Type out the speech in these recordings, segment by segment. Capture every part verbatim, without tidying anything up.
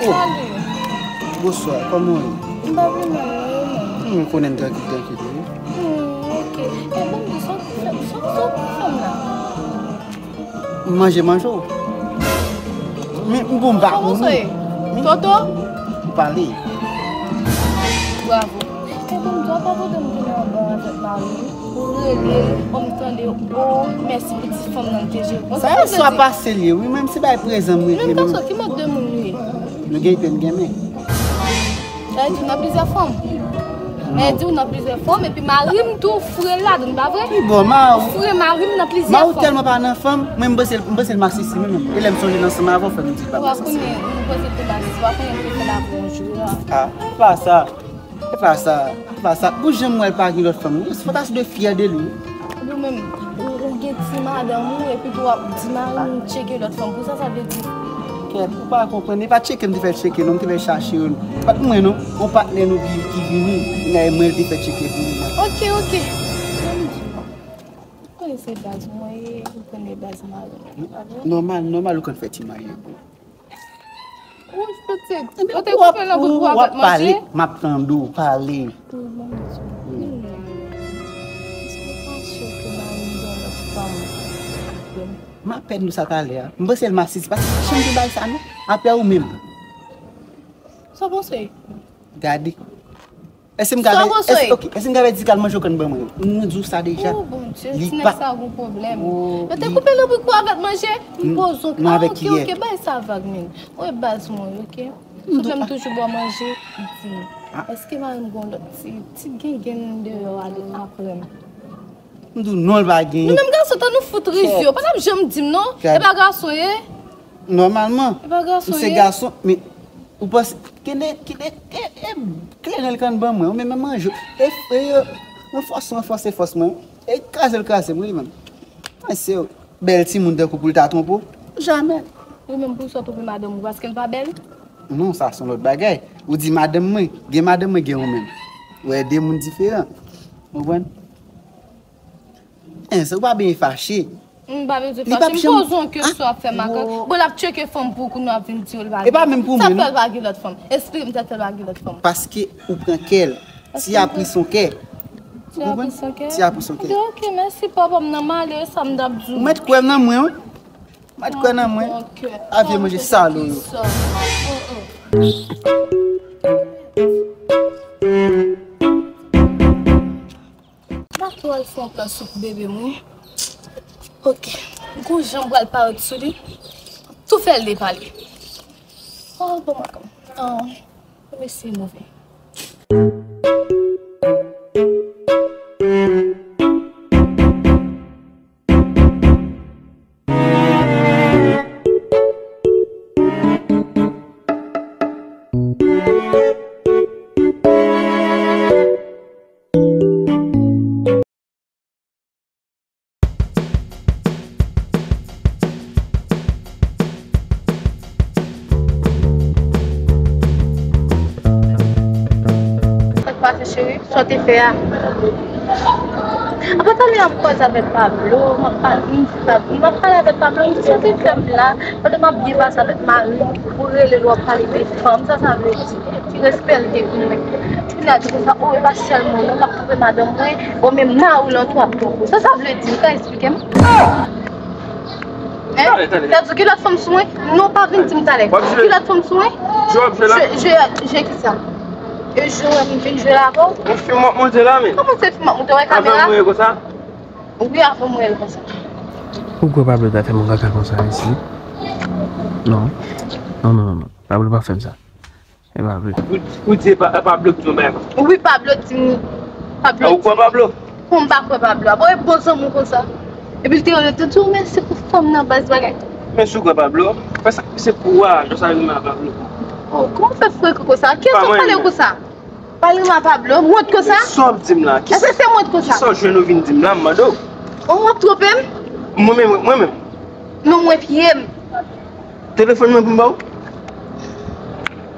Salut. Bonswa, kòman w ye? M pa pi mal, non, e ou menm? Hmm, m konnen m trankil, trankil, wi. Hmm, ok. E bon, di sa w fè, sa w fè m la? M manje, manje w. Men, m bon, m pa konnen. Kòman sa ye? Toto? M pale. Bravo. E bon, dwa pa vote m tounen anba avèk mari m. Ou rele l, bon, m tande, o, mèsi pou ti fanm nan te jere. Sa e swa pase l ye, wi, menm si bay prezan m rete. Menm gason, ki mòd de moun nou ye? Nou gen pen gen men. Sa vle di w nan plizyè fanm. Sa vle di w nan plizyè fanm, epi mari m tou fre ladan, pa vre? Ki bò, ma ou fre mari m nan plizyè fanm. Ma ou tèlman pa nan fanm, mwen m panse, m panse l masisi, mwen menm. E lè m sonje l ansanm avè w, fè m di l pa masisi. Wa konnen, m panse l te masisi, wa konnen l te fè l avè w jou a. Ah, e pa sa. E pa sa, e pa sa. Pou jan m wè l pa gen lòt fanm, wi, se fantasy de fyè de li. Ou menm, ou, ou gen ti madanm ou, epi tou w ap di mari m tcheke lòt fanm. Pou sa, sa vle di? Kèt, ou pa konprann. E pa tcheke m te fè tcheke, non, m te fè chache yo. Pa t mwen, non. Yon patnè nou ki, ki vini, nan mwen l te fè tcheke pou mwen. Ok, ok. Ou konnen se baz mwen ye, ou konnen baz mari m, pa vre? Nòmal, nòmal ou konn fè ti maryaj, bon. Ou pitit. Yo te koupe nan bout pou w ap manje? M ap tande w pale. M apèn di w sa talè a. M panse l masisi, paske jan m te bay sa non. Apre ou menm. Sa w panse? Gade. Èske m ka fè, èske, ok, èske m ka fè di kal manje w konn ban mwen? M di w sa deja. Oh, Bondye, ti nèg sa gon pwoblèm. Yo te koupe nan bout pou w ap manje? M poze w. Ah, ok, ok, bay sa vag, men. Ou e baz mwen, ok? Sou lè m toujou ba w manje, di m, èske mari m gon lòt ti, ti gengen deyò a apre m? M di w non, l pa genyen. Nou menm gason, tan nou fout riz yo, pa t ap janm di m non. E pa gason ye? Nòmalman, m se gason, men ou panse, kite, kite, e, e, kleren l konn ban mwen, ou menm manje, e, e, ranfòse, ranfòse fòs mwen, e kraze l kraze m, wi, li menm. Mwen se bèl timoun tankou pou l ta twonpe w, jamè. Ou menm pou sa w twonpe madanm ou, paske l pa bèl? Non, sa se yon lòt bagay. Ou di madanm mwen, gen madanm mwen, gen ou menm. Ou wè de moun diferan. Ou konprann? Hein, sa ou pa byen fache. M pa bezwen fache. M poze yon kesyon ap fè makak. Bon, l ap tcheke fanm pou ou, kounye a w ap vin di yo l pa gen. E pa menm pou mwen, non. Sa fè l pa gen lòt fanm? Esplike m sa fè l pa gen lòt fanm. Paske ou pran kè l. Ti a pri son kè. Ti a pri son kè? Ti a pri son kè. Ok, mèsi papa m nan, m ale, sa m t ap di w. Ou mèt kwè nan mwen, wi. Ou mèt kwè nan mwen. A vye manje salo yo. M ap tou al fè yon plas sou bebe m, wi. Ok. Gon jan m pral parèt sou li. Tou fè l depale. Oh, bon, mwen konn. Oh, mesye move. Sa k pase, cheri? Sa w te fè a? Apa talè ap kòz avèk Pablo, m ap pale, m di Pablo, m ap pale avèk Pablo, m di sa w te fè m la, pandan m ap byen pase avèk mari m, ou rele l, w ap pale de fanm, sa sa vle di? Ki respè l gen pou mwen? Kounye a di konsa, o, e pa sèl mwen non k ap twonpe madanm mwen, bon, men mari w lan tou ap twonpe w. Sa sa vle di? Ou ka eksplike m? Hein? Talè, talè. Sa di w gen lòt fanm sou mwen? Non, pa vin di m talè. W ap jwe? Gen lòt fanm sou mwen? Jwe w ap jwe la? Jwe, jwe, jwe kisa? E jwe w vin jwe la avè w? Yon fim w ap monte la, men. Kòman se fim w ap monte? W wè kamera? Avan m wè konsa? Wi, avan m wè l konsa. Ou kwè Pablo ta fè m yon kaka konsa isi? Non. Non, non, non, non. Pablo pa fè m sa. E pa vre. Ou, ou di e pa, e Pablo ki di yon bagay konsa? Wi, Pablo di m, Pablo di m. A, ou kwè Pablo? Bon, m pa kwè Pablo. Bon, e bon zanmi w konsa. Epi l te rele, te di w mèsi pou fanm nan, baz bagay. Men si w kwè Pablo, fè sa, se pou w a, jan sa rive a Pablo. Oh, kòman w fè frekan konsa? Kiyès w ap pale konsa? Pa rive a Pablo, m wont konsa? Sa w ap di m la? Èske se m wont konsa? Kisa w jwenn ou vin di m la, m mande w? Oh, w ap twonpe m? Mwen menm, mwen menm. Non, mwen pye m. Telefòn mwen pou m ba w?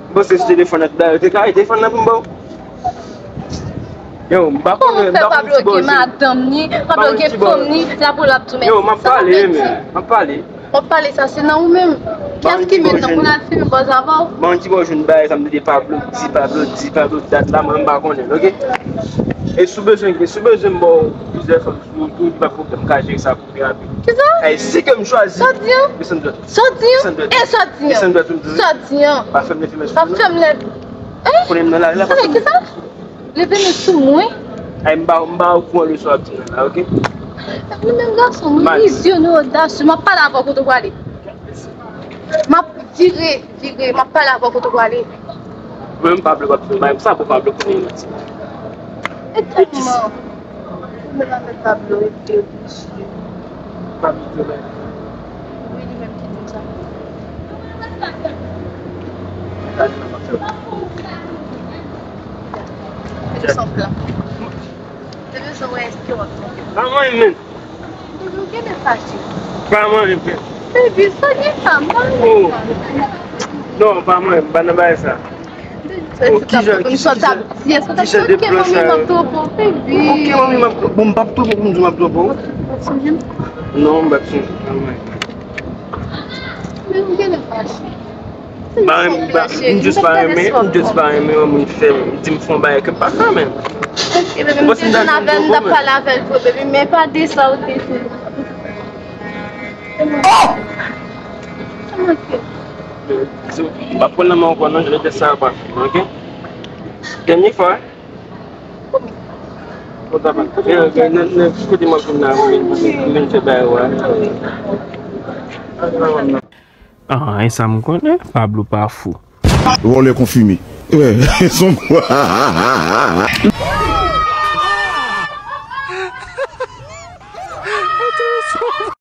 M panse se telefòn nan, dayè, te kare telefòn nan pou m ba w. Yo, m pa konnen, m pa konnen ki bò w jwenn. Madanm ni, Pablo gen fanm ni, la pou l ap tou mèsi. Yo, m ap pale, men, m ap pale. W ap pale, sa se nan ou menm. Kiyès ki met nan pou n al fimen bòz avè w? Ban yon ti bò jwenn bagay sa m tande Pablo di, Pablo di, Pablo dat la, mwen m pa konnen, oke? E si w bezwen, si w bezwen m ba w plizyè fanm sou ou tou, pa pwoblèm, m ka jere sa pou ou pi rapid. Kisa? Ay, si ke m chwazi. Sa w di an? Desann dwèt. Sa w di an? Desann dwèt. E sa w di an? Desann dwèt, ou m di. Sa w di an? Pa fè m leve sou ou non. Pa fè m leve. Konnen m nan lari la, pa fè m leve. Kisa? Leve men sou mwen. Ay, m pa, m pa okouran de sa w ap di nan la, oke? Ou menm gason, mwen vizyonnen, odasye, m ap pale avè w kote w prale. M ap vire, vire, m ap pale avè w kote w prale. Mwen menm Pablo p ap fè m bagay pou sa, bon Pablo konnen yon ti. E tèlman. Ou menm avèk Pablo, e, e, Pablo te bay. Wi, li menm ki di m sa. Li sanble. Te bezwen wè èske w ap fè. Pa manyen, men. Baby, w genlè fache. Pa manyen, men. Baby, sa gen sa, m pa renmen sa. Non, pa manyen, m pa nan bagay sa. Oh, kijan, kijan, kijan de plan sa yo? Baby. Ok, manmi, m ap, bon, m p ap twonpe w pou m di w m ap twonpe w. Non, m p ap twonpe w, pa manyen. Men m genlè fache. M pa renmen, m pa, m just pa renmen, m just pa renmen yon moun fè, di m fè yon bagay ke m pa fè menm. Ok, baby, m te jwenn avè l, m t ap pale avè l vre, baby, men pa de sa ou te di. Oh! M ap pran nan men w ankò non, jan de tès sa yo pa fini, ok? Dènye fwa. Kote m ap vin la, m vin fè bagay ou a. Ah, e sa m konnen, Pablo pa fou. Vòlè konfime. Son